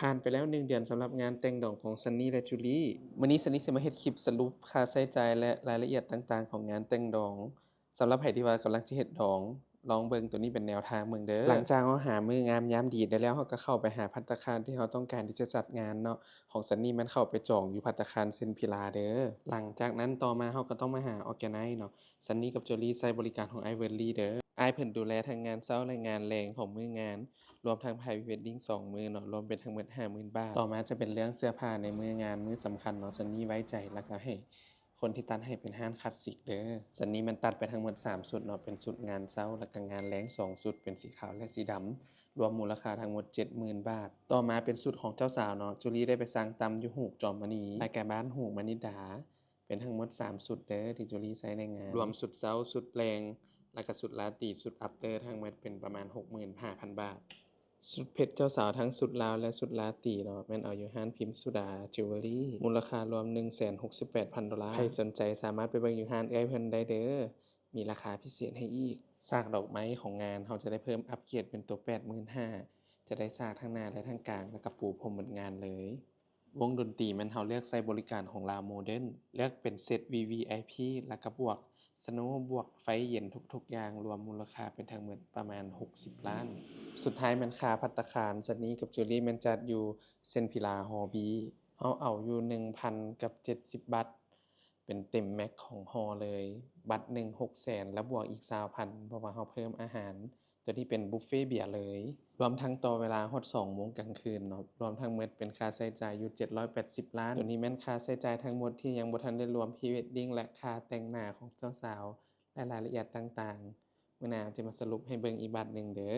ຜ່ານໄປແລ້ວໜຶ່ງເດືອນສຳລັບງານແຕ່ງດອງຂອງຊັນນີ ແລະ ຈູລີ. ມື້ນີ້ຊັນນີຊິມາເຮັດຄລິບສະຫຼຸບຄ່າໃຊ້ຈ່າຍ ແລະ ລາຍລະອຽດຕ່າງໆຂອງງານແຕ່ງດອງ. ສຳລັບໃຜທີ່ວ່າກຳລັງຈະເຮັດດອງ, ລອງເບິ່ງໂຕນີ້ເປັນແນວທາງເບິ່ງເດີ. ຫຼັງຈາກເຮົາຫາມື້ງາມຍາມດີໄດ້ແລ້ວ, ເຮົາກໍເຂົ້າໄປຫາພັດຕາຄານທີ່ເຮົາຕ້ອງການທີ່ຈະຈັດງານເນາະ. ຂອງຊັນນີແມ່ນເຂົ້າໄປຈອງຢູ່ພັດຕາຄານເຊັນພິລາເດີ. ຫຼັງຈາກນັ້ນຕໍ່ມາເຮົາກໍຕ້ອງມາຫາ organize ເນາະ. ຊັນນີກັບຈູລີໃຊ້ບໍລິການຂອງອ້າຍເວີນລີເດີ. ອ້າຍເພິ່ນດູແລທັງງານເຊົ້າ ແລະ ງານແລງຂອງມື້ງານ, ລວມທັງ private wedding ສອງມື້ເນາະ, ລວມເປັນທັງໝົດຫ້າໝື່ນບາດ. ຕໍ່ມາຈະເປັນເລື່ອງເສື້ອຜ້າໃນມື້ງານ, ມື້ສຳຄັນເນາະ, ຊັນນີໄວ້ໃຈ ແລ້ວກໍໃຫ້ຄົນທີ່ຕັດໃຫ້ເປັນຮ້ານ Classic ເດີ. ຊັນນີແມ່ນຕັດໄປທັງໝົດສາມຊຸດເນາະ, ເປັນຊຸດງານເຊົ້າ ແລ້ວກໍງານແລງສອງຊຸດ, ເປັນສີຂາວ ແລະ ສີດຳ, ລວມມູນລະຄ່າທັງໝົດເຈັດໝື່ນບາດ. ຕໍ່ມາເປັນຊຸດຂອງເຈົ້າສາວເນາະ, ຈູລີໄດ້ໄປສັ່ງຕ່ຳຢູ່ຮູບຈອມມະນີ ແລະ ກະບ້ານຮູບມະນິດາ ເປັນທັງໝົດສາມຊຸດເດີ ທີ່ຈູລີໃຊ້ໃນງານ, ລວມຊຸດເຊົ້າ, ຊຸດແລງ ແລ້ວກະຊຸດລາຕີ, ຊຸດ after ທັງໝົດເປັນປະມານຫົກໝື່ນຫ້າພັນບາດ. ຊຸດເພັດເຈົ້າສາວທັງຊຸດລາວ ແລະ ຊຸດລາຕີເນາະ ແມ່ນເອົາຢູ່ຮ້ານພິມສຸດາ Jewelry ມູນລະຄ່າລວມໜຶ່ງແສນຫົກສິບແປດພັນໂດລາ. ໃຜສົນໃຈສາມາດໄປເບິ່ງຢູ່ຮ້ານເອື້ອຍເພິ່ນໄດ້ເດີ ມີລາຄາພິເສດໃຫ້ອີກ. ສາກດອກໄມ້ຂອງງານເຮົາຈະໄດ້ເພີ່ມອັບເກຣດເປັນໂຕແປດໝື່ນຫ້າ ຈະໄດ້ສາກທັງໜ້າ ແລະ ທັງກາງ ແລ້ວກະປູພົມໝົດງານເລີຍ. ວົງດົນຕີແມ່ນເຮົາເລືອກໃຊ້ບໍລິການຂອງລາວໂມເດີນ, ເລືອກເປັນເຊັດ ວີວີໄອພີ ແລ້ວກະບວກ Snow ບວກໄຟເຢັນທຸກໆຢ່າງ, ລວມມູນລະຄ່າເປັນທັງໝົດປະມານຫົກສິບລ້ານ. ສຸດທ້າຍແມ່ນຄ່າພັດຕາຄານ, ຊັນນີກັບຈູລີແມ່ນຈັດຢູ່ເຊັນພິລາ Hall B. ເຮົາເອົາຢູ່ໜຶ່ງພັນກັບເຈັດສິບບາດ ເປັນເຕັມແມັກຂອງຫໍ່ເລີຍ, ບັດໜຶ່ງຫົກແສນ ແລ້ວບວກອີກຊາວພັນ ເພາະວ່າເຮົາເພີ່ມອາຫານ ໂຕນີ້ເປັນບຸບເຟເບຍເລີຍ, ລວມທັງຕໍ່ເວລາຮອດສອງໂມງກາງຄືນເນາະ, ລວມທັງໝົດເປັນຄ່າໃຊ້ຈ່າຍຢູ່ເຈັດຮ້ອຍແປດສິບລ້ານ. ໂຕນີ້ແມ່ນຄ່າໃຊ້ຈ່າຍທັງໝົດທີ່ຍັງບໍ່ທັນໄດ້ລວມ pre wedding ແລະ ຄ່າແຕ່ງໜ້າຂອງເຈົ້າສາວ ແລະ ລາຍລະອຽດຕ່າງໆ. ມື້ໜ້າເຮົາຈະມາສະຫຼຸບໃຫ້ເບິ່ງອີກບາດໜຶ່ງເດີ.